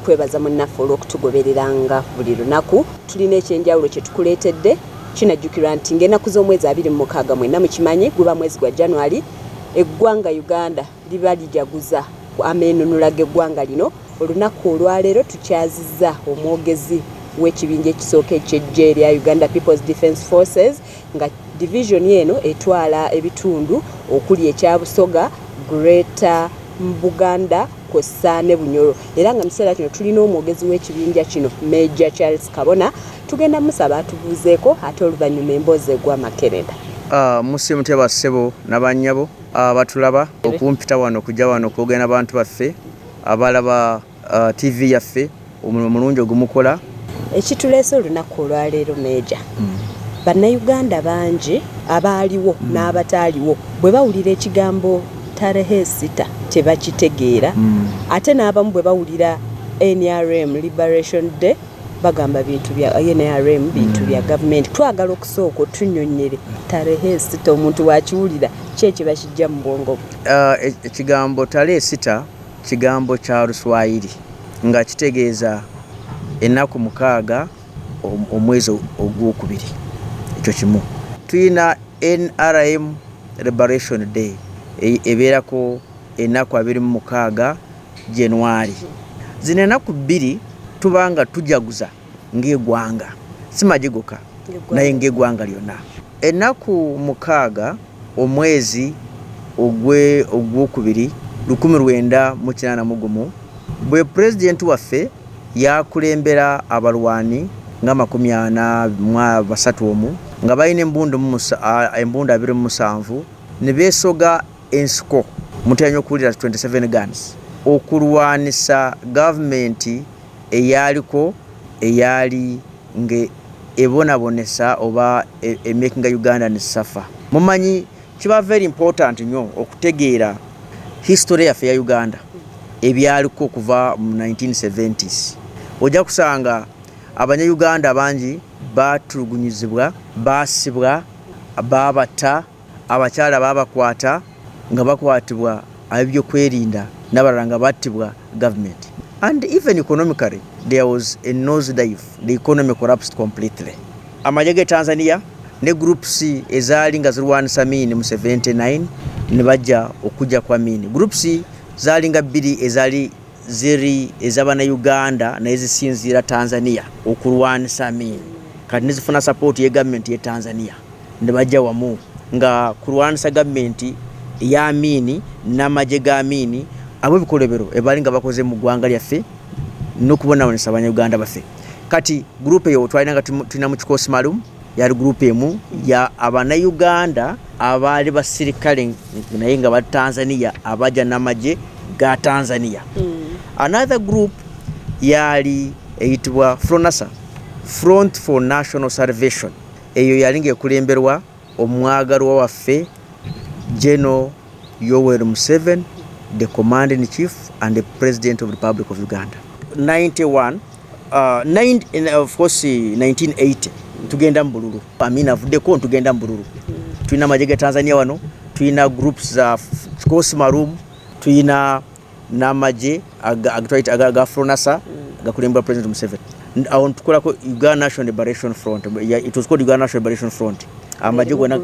Tukwebaza munnaffe olw'okutugobereranga buli lunaku. Tulina ekyenjawulo kye tukuleetedde. Kinajjukirwa nti ng'ennaku z'omwezi 26, mwenna mukimanyi, guba mwezi gwa January, eggwanga Uganda liba lijaguza ameenunula g'eggwanga lino. Olunaku olwaleero tukyazizza omwogezi w'ekibinja ekisooka eky'eggye erya Uganda People's Defence Forces, nga division eno etwala ebitundu okuli ekya Busoga, Greater Buganda kw'ossa ne Bunyoro. Era nga mu kiseera kino tulina omwogezi w'ekibinja kino, Major Charles Kabona. Tugenda musaba atubuuzeeko, ate oluvannyuma emboozi egwa makerenda. Musiimye mutya bassebo n'abannyabo abatulaba okumpita wano okujja wano okwogera n'abantu baffe abalaba TV yaffe, omulimu mulungi ogumukola. Ekituleese olunaku olwaleero, Major, Bannayuganda bangi abaaliwo n'abataaliwo bwe bawulira ekigambo tarehe 6 tebakitegeera, ate n'abamu bwe bawulira NRM Liberation Day bagamba bintu bya NRM, bintu bya gavumenti. Twagala okusooka otunyonyere tarehe 6, omuntu wakiwulira ki ekiba kijja mu bwongo bwe? Ekigambo tarehe 6 kigambo kya Luswayiri nga kitegeeza ennaku 6 omwezi ogwokubiri. Ekyo kimu. Tulina NRM Liberation Day, ebeerako ennaku 26 January. Zino ennaku 2 tuba nga tujaguza ng'eggwanga, si magye gokka naye ng'eggwanga lyonna. Ennaku 6 omwezi ogwokubiri 1981, bwe pulezidenti waffe yakulembera abalwani nga 43 omu nga balina embundu 27 ne beesoga ensiko, mutera nnyo okuwulira 27 guns, okulwanisa gavumenti eyaliko eyali nga ebonabonesa oba emakinga Uganda suffer. Mumanyi kiba very important nnyo okutegeera history yaffe ya Uganda, ebyaliko okuva mu 1970s. Ojja kusanga Abanyayuganda bangi batulugunyizibwa, baasibwa, babatta, abakyala babakwata nga bakwatibwa ab'ebyokwerinda, n'abalala nga battibwa government. And even economically there was a nose dive, the economy collapsed completely. Amagye ge Tanzania ne groups ezaali nga zirwanisa Amin mu 79 ne bajja okujja kwa Amin. Groups zaali nga bbiri ezaali ziri ez'Abannayuganda naye zisinziira Tanzania okulwanisa Amin. Kati nezifuna support ye gavumenti ye Tanzania ne bajja wamu nga kulwanisa gavumenti ya Amini n'amagye ga Amini ab'ebikolobero ebaali nga bakoze mu ggwanga lyaffe n'okubonabonesa Abanyayuganda baffe. Kati group eyo twalina nga tulina mu kikosi maalum, yali group emu ya Abannayuganda abaali basirikale naye nga ba Tanzania abajja n'amagye ga Tanzania. Another group yali eyitibwa FRONASA, Front for National Salvation. Eyo yali ng'ekulemberwa omwagalwa waffe General Yoweri Museveni, the commander in chief and the President of the Republic of Uganda. 91, nine, of course 1980 tugenda mu bululu. Amin avuddeko, tugenda mu bululu. Tulina amagye ga Tanzania wano, tulina groups za kikosi maalum, tulina n'amagye aga FRONASA gakulembera President Museveni. Awo tukolako Uganda National Liberation Front. It was called Uganda National Liberation Front. Amagye gonna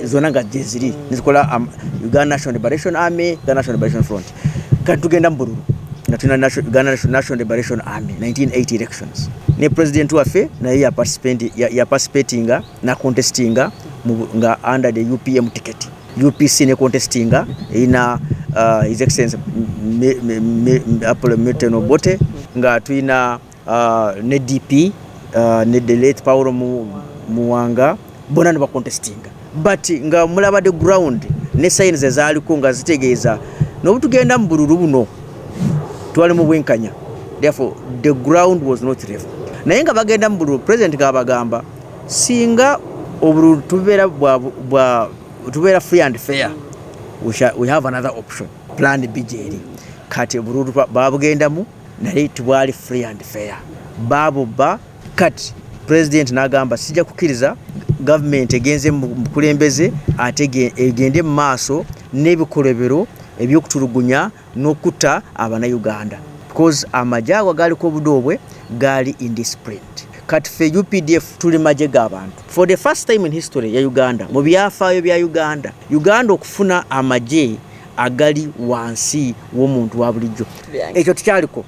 zonna nga gyeziri nizikola Uganda National Liberation Army, Uganda National Liberation Front. Kati tugenda mu bululu nga tulina Uganda National Liberation Army, 1980 elections, ne president waffe naye ya participatinga na contestinga nga under the UPM ticket. UPC ne contestinga erina His Excellency Apollo Milton Obote, nga tulina ne DP, ne the late Paulo Muwanga, bonna ne bacontestinga. But nga mulaba the ground ne signs ezaaliko nga zitegeeza n'obutugenda mu bululu buno twali mu bwenkanya. Therefore the ground was not level. Naye nga bagenda mu bululu, president ng'abagamba singa obululu tubeera bwa tubeera free and fair, we have another option, plan B gyeri. Kati obululu babugendamu naye tibwali free and fair, babubba. Kati president n'agamba, sijja kukkiriza gavumenti egenze mu bukulembeze ate egende mu maaso n'ebikolobero ebyokutulugunya n'okutta Abannayuganda. Because amagye ago agaaliko obudoobwe gaali indisciplined. Kati ffe UPDF tuli magye g'abantu. For the first time in history ya Uganda, mu byafaayo bya Uganda, Uganda okufuna amagye agali wansi w'omuntu wa bulijjo, ekyo tukyaliko.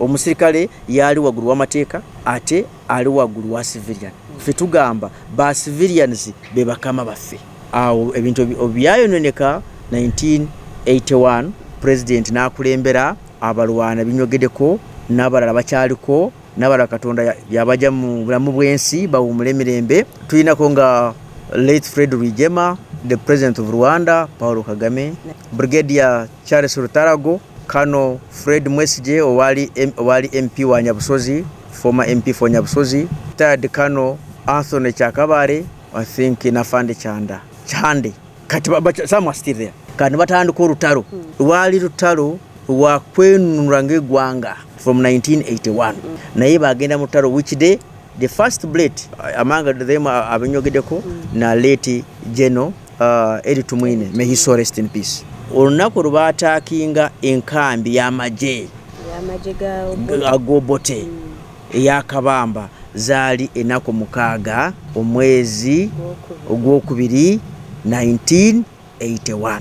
Omusirikale yali waggulu w'amateeka, ate ali waggulu wa civilian. Ffe tugamba ba civilians be bakama baffe. Awo ebintu byayononeka. 1981 president n'akulembera abalwana binyogeddeko, n'abalala bakyaliko, n'abalala Katonda yabajja mu bulamu bw'ensi, bawumule emirembe. Tulinako nga late Fred Rwigema, the president of Rwanda Paul Kagame, Brigadier Charles Rutarago, Kano Fred Mwesigye owali MP wa Nyabusozi, former MP for Nyabusozi, retired Kano Anthony Kyakabare, I think nafande Chanda Chande. Kati some are still there. Kati batandika olutalo. Lwali lutalo lwa kwenunula ng'eggwanga from 1981. Naye bagenda mu lutalo which day the first bullet, among them abenyogeddeko na late General Elly Tumwine, may his soul rest in peace. Olunaku lwe baattackinga enkambi y'amagye ag'Obote eyakabamba, zaali ennaku 6 omwezi ogwokubiri 1981,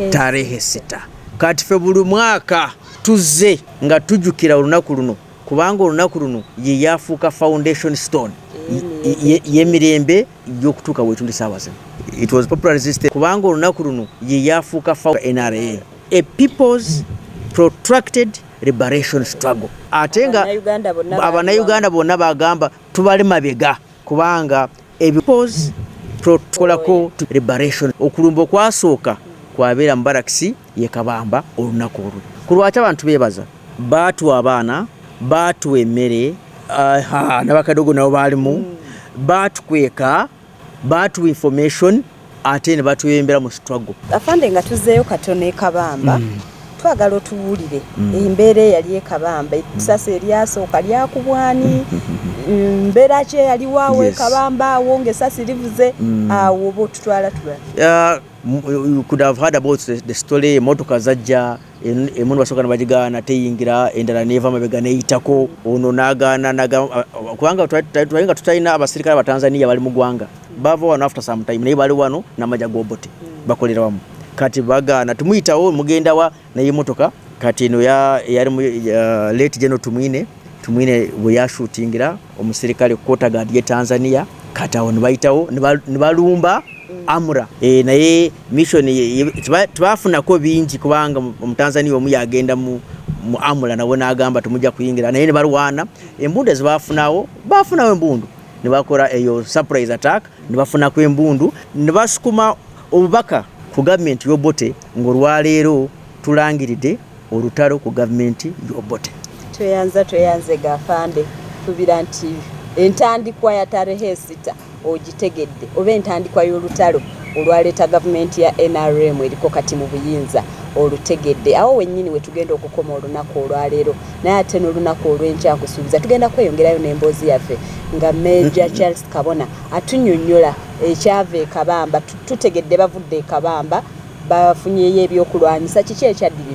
tarehe 6. Kati fe buli mwaka tuzze nga tujjukira olunaku luno, kubanga olunaku luno ye yafuuka foundation stone y'emirembe y'okutuuka wetuli saawa zino. It was popular resistance, kubanga olunaku luno ye yafuuka NRA, a people's protracted liberation struggle. Ate nga Abannayuganda bonna bagamba tubali mabega, kubanga people's prokolako liberation. Okulumba okwasooka kwabeera mu barracks ye Kabamba olunaku olwo. Ku lwaki abantu beebaza? Baatuwa abaana, baatuwa emmere, n'abakadogo nabo baalimu, baatukweka, baatuwa information, ate ne batuyembera mu struggle. Afande, nga tuzzeeyo katono ekabamba, twagala otubuulire embeera eyali ekabamba. Essasi eryasooka lyakubwani? Mbeera ki eyaliwo awo ekabamba awo ng'essasi livuze awo? Oba otutwala tula You could have heard about the story. Emotoka zajja, emundu basooka ne bagigaana teyingira, endala neva mabega neyitako, ono nagaana, kubanga twali nga tutalina abasirikale abatanzania bali mu ggwanga. Bava wano after some time, naye bali wano n'amagye g'Obote bakolera wamu. Kati bagaana, tumuyitawo, mugenda wa naye emotoka? Kati eno yali late General Tumwine. Tumwine bwe yashootingira omusirikale quarter guard ye Tanzania, kati awo nebayitawo ne balumba Amura. Naye mission tebafunako bingi, kubanga omutanzania omu yagenda mu Amura nawe n'agamba temujja kuyingira, naye ne balwana. Embundu ezibafunawo, bafunawo embundu ne bakola eyo surprise attack, ne bafunako embundu, ne basukuma obubaka ku gavumenti y'Obote ng'olwaleero tulangiridde olutalo ku gavumenti y'Obote. Tweyanza, tweyanze gafande. Tubira nti entandikwa ya tarehe 6 ogitegedde, oba entandikwa y'olutalo olwaleeta gavumenti ya NRM eriko kati mu buyinza olutegedde. Awo wennyini we tugenda okukoma olunaku olwaleero, naye ate n'olunaku olw'enkya nkusuubiza tugenda kweyongerayo n'emboozi yaffe nga Major Charles Kabona atunnyonnyola ekyava e Kabamba. Tutegedde bavudde e Kabamba, bafunyeyo ebyokulwanyisa, kiki ekyaddirira?